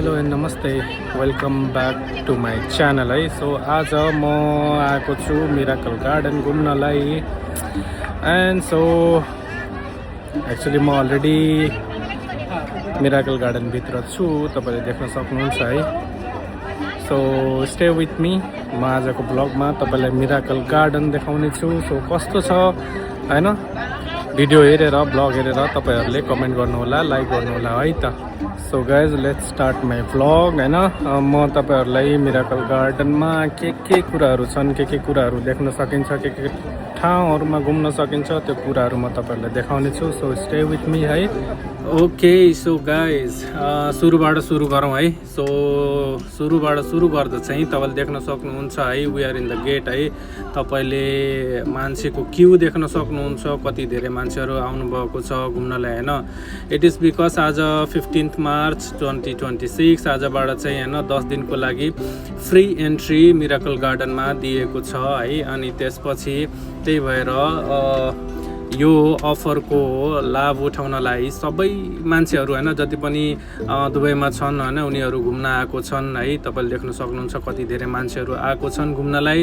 Hello and नमस्ते, welcome back to my channel है। So आज म आएको छु मिराकल गार्डन घुम्नलाई। एन्ड सो एक्चुअली म अलरेडी मिराकल गार्डनभित्र छु, तपाईँले देख्न सक्नुहुन्छ है। सो स्टे विथ मी, म आजको ब्लगमा तपाईँलाई मिराकल गार्डन देखाउने छु। सो कस्तो छ हैन, भिडियो हेरेर ब्लग हेरेर तपाईँहरूले कमेन्ट गर्नुहोला, लाइक गर्नुहोला है त। So guys let's start my vlog हैन। म तपाईँहरूलाई मिराकल गार्डनमा के कुराहरू छन्, के कुराहरू देख्न सकिन्छ, के ठाउँहरूमा घुम्न सकिन्छ, त्यो कुराहरू म तपाईँहरूलाई देखाउने छु। सो स्टे विथ मी है। ओके सो गाइज सुरुबाट सुरु गरौँ है। सो सुरुबाट सुरु गर्दा चाहिँ तपाईँले देख्न सक्नुहुन्छ है, we are in the gate है। तपाईँले मान्छेको क्यु देख्न सक्नुहुन्छ, कति धेरै मान्छेहरू आउनुभएको छ घुम्नलाई हैन। इट इज बिकज आज 15 मार्च 2026 आजबाट चाहिँ हैन 10 दिनको लागि फ्री एन्ट्री मिराकल गार्डनमा दिएको छ है। अनि त्यसपछि त्यही भएर यो अफरको लाभ उठाउनलाई सबै मान्छेहरू हैन, जति पनि दुबईमा छन् हैन, उनीहरू घुम्न आएको छन् है। तपाईँले देख्न सक्नुहुन्छ कति धेरै मान्छेहरू आएको छन् घुम्नलाई।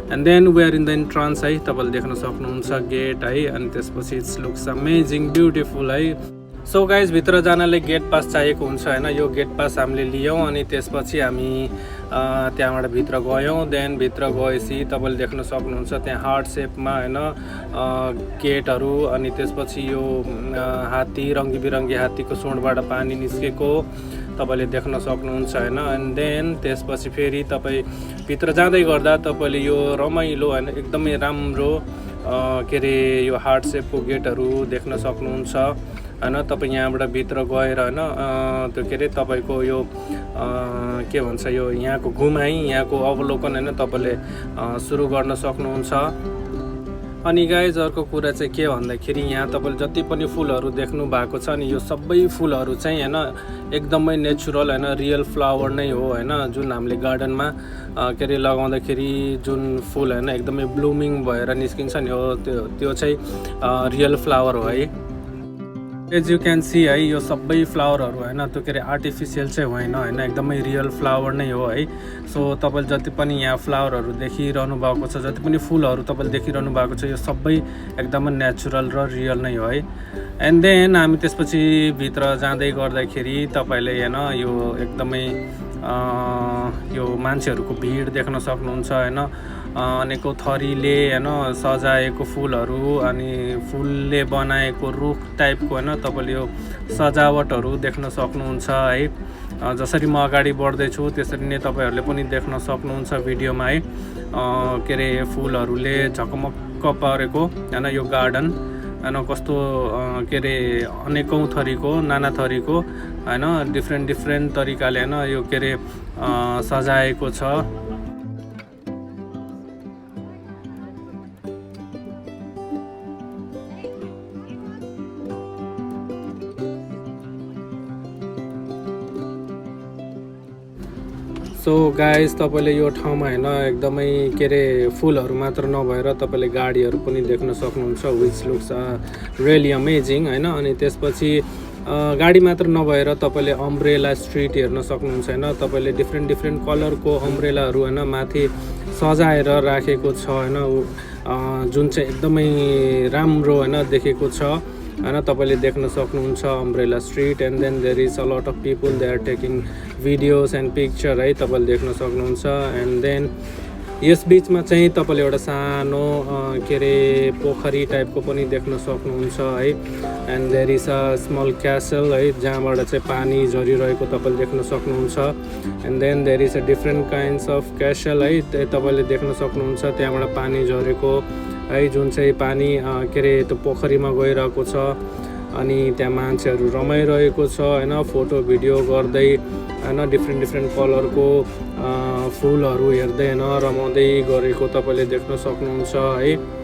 And then we are in the entrance है, तपाईँले देख्न सक्नुहुन्छ गेट है। अनि त्यसपछि इट्स लुक्स अमेजिङ ब्युटिफुल है। सो गाइज भित्र जानलाई गेट पास चाहिएको हुन्छ हैन। यो गेट पास हामीले लियौँ अनि त्यसपछि हामी त्यहाँबाट भित्र गयौँ। देन भित्र गएपछि तपाईँले देख्न सक्नुहुन्छ त्यहाँ हार्ट सेपमा हैन गेटहरू। अनि त्यसपछि यो हात्ती, रङ्गी हात्तीको सुँडबाट पानी निस्केको तपाईँले देख्न सक्नुहुन्छ हैन। एन्ड देन त्यसपछि फेरि तपाईँ भित्र जाँदै गर्दा तपाईँले यो रमाइलो हैन, एकदमै राम्रो के अरे यो हार्ट सेपको गेटहरू देख्न सक्नुहुन्छ हैन। तपाईँ यहाँबाट भित्र गएर हैन त्यो के अरे तपाईँको यो के भन्छ, यो यहाँको घुमाइ, यहाँको अवलोकन हैन तपाईँले सुरु गर्न सक्नुहुन्छ। अनि गाइज अर्को कुरा चाहिँ के भन्दाखेरि यहाँ तपाईँले जति पनि फुलहरू देख्नु भएको छ नि, यो सबै फुलहरू चाहिँ हैन एकदमै नेचुरल हैन, रियल फ्लावर नै हो हैन। जुन हामीले गार्डनमा के अरे लगाउँदाखेरि जुन फुल हैन एकदमै ब्लुमिङ भएर निस्किन्छ नि, हो त्यो चाहिँ रियल फ्लावर हो है। एज यु क्यान सी है, यो सबै फ्लावरहरू होइन त्यो के अरे आर्टिफिसियल चाहिँ होइन होइन, एकदमै रियल फ्लावर नै हो है। सो तपाईँले जति पनि यहाँ फ्लावरहरू देखिरहनु भएको छ, जति पनि फुलहरू तपाईँले देखिरहनु भएको छ, यो सबै एकदमै नेचुरल र रियल नै हो है। एन्ड देन हामी त्यसपछि भित्र जाँदै गर्दाखेरि तपाईँले होइन यो एकदमै यो मान्छेहरूको भिड देख्न सक्नुहुन्छ होइन। अनेकौँ थरीले होइन सजाएको फुलहरू अनि फुलले बनाएको रुख टाइपको होइन तपाईँले यो सजावटहरू देख्न सक्नुहुन्छ है। जसरी म अगाडि बढ्दैछु त्यसरी नै तपाईँहरूले पनि देख्न सक्नुहुन्छ भिडियोमा है। के अरे फुलहरूले झकमक्क पारेको होइन यो गार्डन होइन, कस्तो के अरे अनेकौँ थरीको, नाना थरीको होइन, डिफ्रेन्ट तरिकाले होइन यो के अरे सजाएको छ। सो गाइज तपाईँले यो ठाउँमा होइन एकदमै के अरे फुलहरू मात्र नभएर तपाईँले गाडीहरू पनि देख्न सक्नुहुन्छ, विच लुक्स रियली अमेजिङ होइन। अनि त्यसपछि गाडी मात्र नभएर तपाईँले अम्ब्रेला स्ट्रिट हेर्न सक्नुहुन्छ होइन। तपाईँले डिफ्रेन्ट कलरको अम्ब्रेलाहरू होइन माथि सजाएर राखेको छ होइन, जुन चाहिँ एकदमै राम्रो होइन देखेको छ हैन। तपाईँले देख्न सक्नुहुन्छ umbrella street. And then there is a lot of people they are taking videos and picture है, तपाईँले देख्न सक्नुहुन्छ। एन्ड देन यस बिचमा चाहिँ तपाईँले एउटा सानो के अरे पोखरी टाइपको पनि देख्न सक्नुहुन्छ है। And there is a small castle है, जहाँबाट चाहिँ पानी झरिरहेको तपाईँले देख्न सक्नुहुन्छ। And then there is a different kinds of castle है, तपाईँले देख्न सक्नुहुन्छ त्यहाँबाट पानी झरेको है, जुन चाहिँ पानी के अरे त्यो पोखरीमा गइरहेको छ। अनि त्यहाँ मान्छेहरू रमाइरहेको छ होइन, फोटो भिडियो गर्दै होइन, डिफ्रेन्ट कलरको फुलहरू हेर्दै होइन रमाउँदै गरेको तपाईँले देख्न सक्नुहुन्छ है।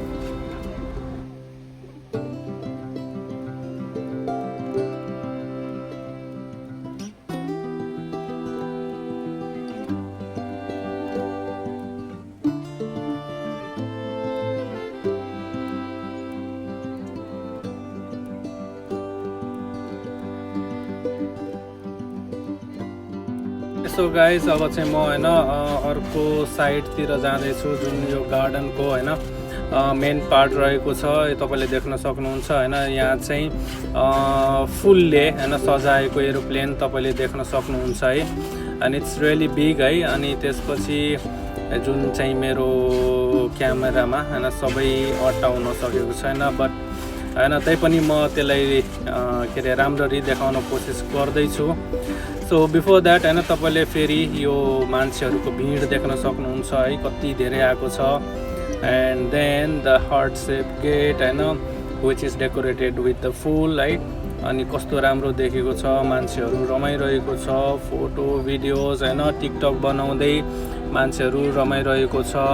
सो गाइज अब चाहिँ म होइन अर्को साइडतिर जाँदैछु जुन यो गार्डनको होइन मेन पार्ट रहेको छ। तपाईँले देख्न सक्नुहुन्छ होइन, यहाँ चाहिँ फुलले होइन सजाएको एरोप्लेन तपाईँले देख्न सक्नुहुन्छ है। एन्ड इट्स रियली बिग है। अनि त्यसपछि जुन चाहिँ मेरो क्यामेरामा होइन सबै अटाउन सकेको छैन, बट होइन तैपनि म त्यसलाई के अरे राम्ररी देखाउन कोसिस गर्दैछु। सो बिफोर द्याट होइन तपाईँले फेरि यो मान्छेहरूको भिड देख्न सक्नुहुन्छ है, कति धेरै आएको छ। And then the heart shape gate होइन which is decorated with the फुल है। अनि कस्तो राम्रो देखेको छ, मान्छेहरू रमाइरहेको छ, फोटो भिडियोज होइन टिकटक बनाउँदै मान्छेहरू रमाइरहेको छ।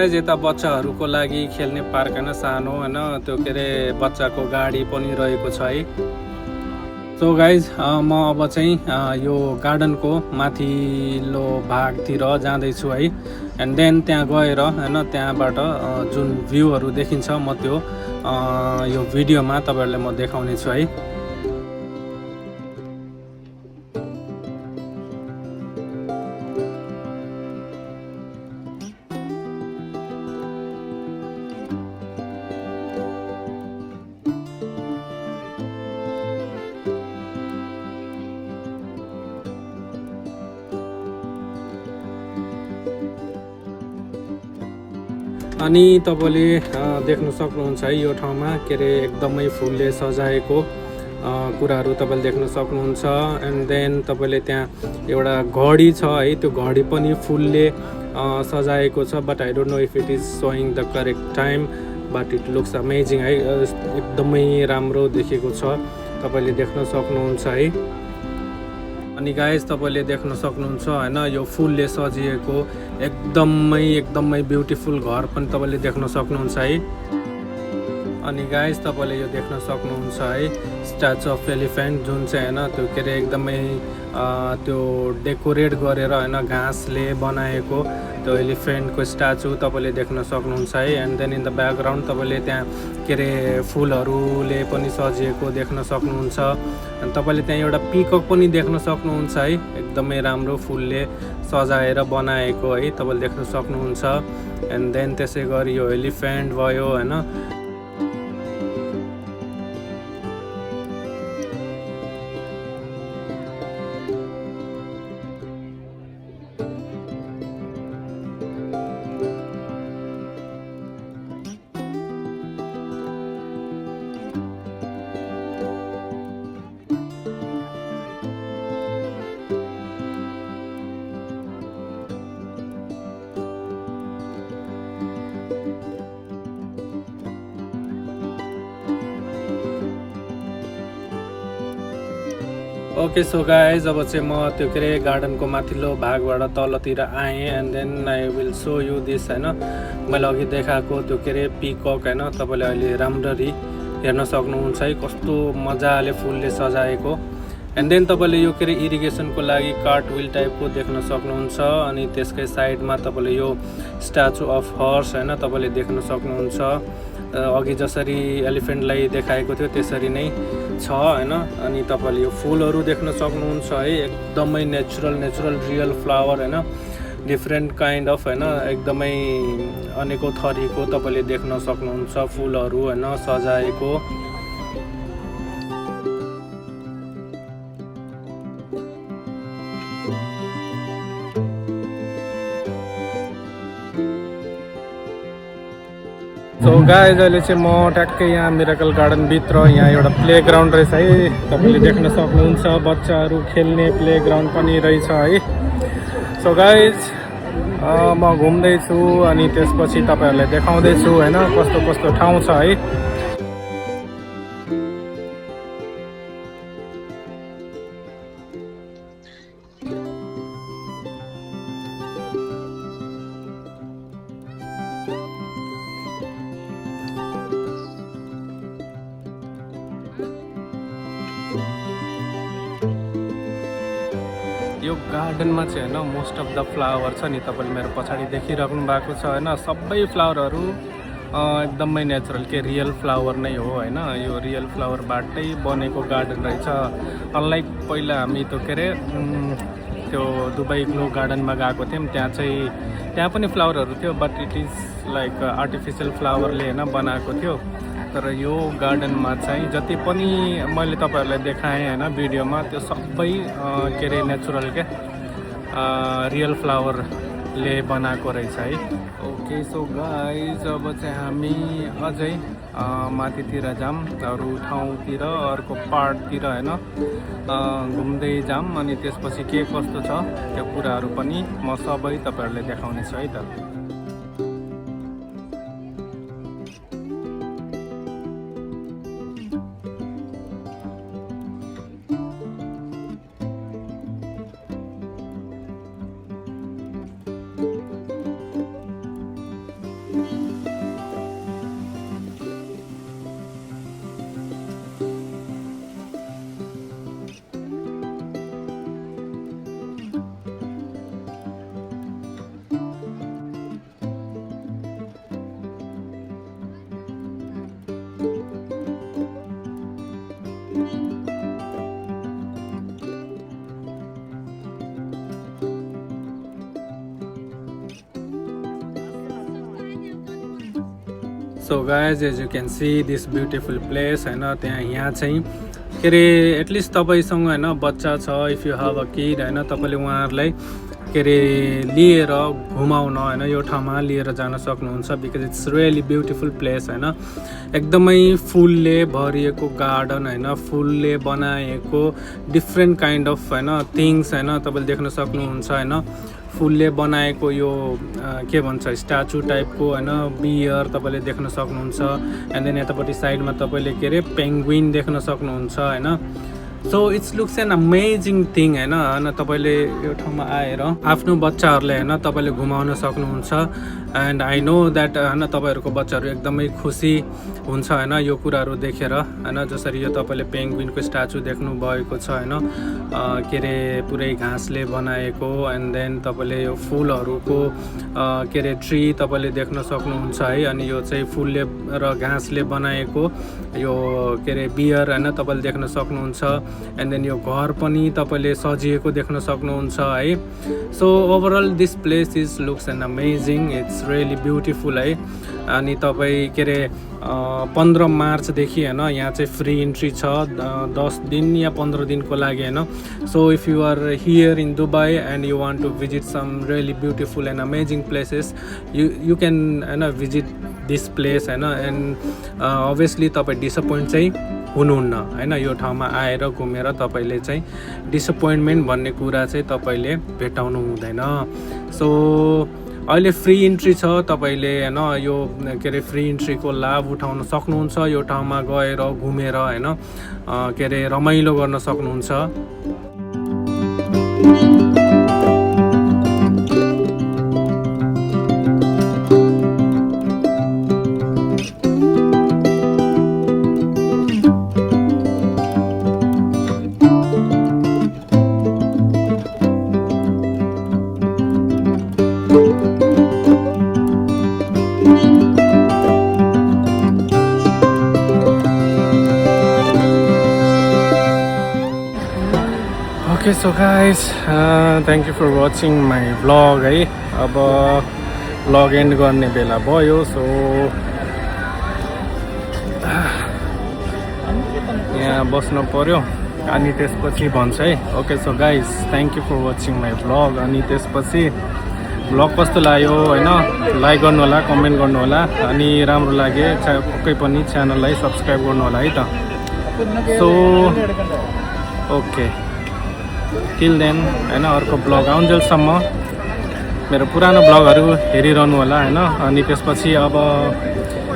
यता बच्चाहरूको लागि खेल्ने पार्क होइन सानो होइन, त्यो के अरे बच्चाको गाडी पनि रहेको छ है। सो गाइज म अब चाहिँ यो गार्डनको माथिल्लो भागतिर जाँदैछु है। एन्ड देन त्यहाँ गएर होइन त्यहाँबाट जुन भ्यूहरू देखिन्छ म त्यो यो भिडियोमा तपाईँहरूलाई म देखाउने छु है। अनि तपाईँले देख्न सक्नुहुन्छ है यो ठाउँमा के अरे एकदमै फुलले सजाएको कुराहरू तपाईँले देख्न सक्नुहुन्छ। एन्ड देन तपाईँले त्यहाँ एउटा घडी छ है, त्यो घडी पनि फुलले सजाएको छ। But I don't know if it is showing the correct time, but it looks amazing है। एकदमै राम्रो देखेको छ, तपाईँले देख्न सक्नुहुन्छ है। अनि गाइस तपाईँले देख्न सक्नुहुन्छ होइन यो फुलले सजिएको एकदमै ब्युटिफुल घर पनि तपाईँले देख्न सक्नुहुन्छ है। अनि गाइस तपाईँले यो देख्न सक्नुहुन्छ है स्ट्याचु अफ एलिफेन्ट जुन चाहिँ होइन त्यो के अरे एकदमै त्यो डेकोरेट गरेर होइन घाँसले बनाएको त्यो एलिफेन्टको स्ट्याचु तपाईँले देख्न सक्नुहुन्छ है। And then in the background तपाईँले त्यहाँ के अरे फुलहरूले पनि सजिएको देख्न सक्नुहुन्छ। अनि तपाईँले त्यहाँ एउटा पिकक पनि देख्न सक्नुहुन्छ है, एकदमै राम्रो फुलले सजाएर बनाएको है तपाईँले देख्न सक्नुहुन्छ। एन्ड देन त्यसै गरी यो एलिफेन्ट भयो होइन। ओके सो गाइज अब चाहिँ म त्यो के अरे गार्डनको माथिल्लो भागबाट तलतिर आएँ। And then I will show you this होइन मैले अघि देखाएको त्यो के अरे पिकक होइन तपाईँले अहिले राम्ररी हेर्न सक्नुहुन्छ है, कस्तो मजाले फुलले सजाएको। एन्ड देन तपाईँले यो के अरे इरिगेसनको लागि कार्ट विल टाइपको देख्न सक्नुहुन्छ। अनि त्यसकै साइडमा तपाईँले यो स्ट्याचु अफ हर्स होइन तपाईँले देख्न सक्नुहुन्छ। अघि जसरी एलिफेन्टलाई देखाएको थियो त्यसरी नै छ होइन। अनि तपाईँले यो फुलहरू देख्न सक्नुहुन्छ है, एकदमै नेचुरल रियल फ्लावर होइन, डिफ्रेन्ट काइन्ड अफ होइन एकदमै अनेकौँ थरीको तपाईँले देख्न सक्नुहुन्छ फुलहरू होइन सजाएको। सो गाइज अहिले चाहिँ म ट्याक्कै यहाँ मिराकल गार्डनभित्र यहाँ एउटा प्ले ग्राउन्ड रहेछ है, तपाईँले देख्न सक्नुहुन्छ। बच्चाहरू खेल्ने प्ले ग्राउन्ड पनि रहेछ है। सो गाइज म घुम्दैछु अनि त्यसपछि तपाईँहरूलाई देखाउँदैछु होइन कस्तो कस्तो ठाउँ छ है। यो गार्डनमा चाहिँ होइन मोस्ट अफ द फ्लावर छ नि, तपाईँले मेरो पछाडि देखिराख्नु भएको छ होइन, सबै फ्लावरहरू एकदमै नेचुरल के रियल फ्लावर नै हो होइन। यो रियल फ्लावरबाटै बनेको गार्डन रहेछ। अनलाइक पहिला हामी त्यो के अरे त्यो दुबई ग्लो गार्डनमा गएको थियौँ, त्यहाँ पनि फ्लावरहरू थियो, but it is like artificial फ्लावरले होइन बनाएको थियो। तर यो गार्डनमा चाहिँ जति पनि मैले तपाईँहरूलाई देखाएँ होइन भिडियोमा, त्यो सबै के अरे नेचुरल क्या रियल फ्लावरले बनाएको रहेछ है। ओके सो गाइज अब चाहिँ हामी अझै माथितिर जाऊँ, अरू ठाउँतिर अर्को पार्टतिर होइन घुम्दै जाऊँ, अनि त्यसपछि के कस्तो छ त्यो कुराहरू पनि म सबै तपाईँहरूले देखाउने छु है त। So guys as you can see this beautiful place होइन। यहाँ चाहिँ के अरे एटलिस्ट तपाईँसँग होइन बच्चा छ, if you have a kid होइन, तपाईँले उहाँहरूलाई के अरे लिएर घुमाउन होइन यो ठाउँमा लिएर जान सक्नुहुन्छ, because it's really beautiful place होइन। एकदमै फुलले भरिएको गार्डन होइन, फुलले बनाएको डिफ्रेन्ट काइन्ड अफ होइन थिङ्स होइन तपाईँले देख्न सक्नुहुन्छ होइन। फुलले बनाएको यो के भन्छ स्ट्याचु टाइपको होइन बियर तपाईँले देख्न सक्नुहुन्छ। एन्ड देन यतापट्टि साइडमा तपाईँले के अरे पेङ्गुइन देख्न सक्नुहुन्छ होइन। So it's looks an amazing thing होइन। तपाईँले यो ठाउँमा आएर आफ्नो बच्चाहरूलाई होइन तपाईँले घुमाउन सक्नुहुन्छ। एन्ड आई नो द्याट होइन तपाईँहरूको बच्चाहरू एकदमै खुसी हुन्छ होइन यो कुराहरू देखेर होइन। जसरी यो तपाईँले पेङ्गुइनको स्ट्याचु देख्नुभएको छ होइन, के अरे पुरै घाँसले बनाएको। एन्ड देन तपाईँले यो फुलहरूको के अरे ट्री तपाईँले देख्न सक्नुहुन्छ है। अनि यो चाहिँ फुलले र घाँसले बनाएको यो के अरे बियर होइन तपाईँले देख्न सक्नुहुन्छ। एन्ड देन यो घर पनि तपाईँले सजिएको देख्न सक्नुहुन्छ है। So overall this place is looks an amazing, it's really beautiful है। अनि तपाईँ के अरे 15 मार्चदेखि होइन यहाँ चाहिँ फ्री इन्ट्री छ 10 दिन या 15 दिनको लागि होइन। So if you are here in Dubai and you want to visit some really beautiful and amazing places, you can होइन भिजिट दिस प्लेस होइन। एन्ड अभियसली तपाईँ डिसपोइन्ट चाहिँ हुनुहुन्न होइन। यो ठाउँमा आएर घुमेर तपाईँले चाहिँ डिसपोइन्टमेन्ट भन्ने कुरा चाहिँ तपाईँले भेटाउनु हुँदैन। सो अहिले फ्री इन्ट्री छ, तपाईँले होइन यो के अरे फ्री इन्ट्रीको लाभ उठाउन सक्नुहुन्छ। यो ठाउँमा गएर घुमेर होइन के अरे रमाइलो गर्न सक्नुहुन्छ। Okay, so guys, thank you for watching my vlog है। अब vlog end गर्ने बेला भयो। सो यहाँ बस्नु पर्यो अनि त्यसपछि भन्छ है। Okay so guys thank you for watching my vlog. अनि त्यसपछि भ्लग कस्तो लाग्यो होइन लाइक गर्नु होला, कमेन्ट गर्नु होला, अनि राम्रो लागे पक्कै पनि च्यानललाई सब्सक्राइब गर्नु होला है त। सो ओके टिल देन होइन अर्को भ्लग आउन्जेलसम्म मेरो पुरानो भ्लगहरू हेरिरहनु होला होइन। अनि त्यसपछि अब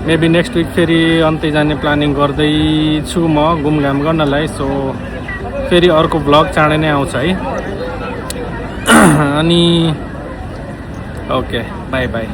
मेबी नेक्स्ट विक फेरि अन्त्य जाने प्लानिङ गर्दैछु म घुमघाम गर्नलाई। सो फेरि अर्को भ्लग चाँडै नै आउँछ है। अनि ओके बाई बाई।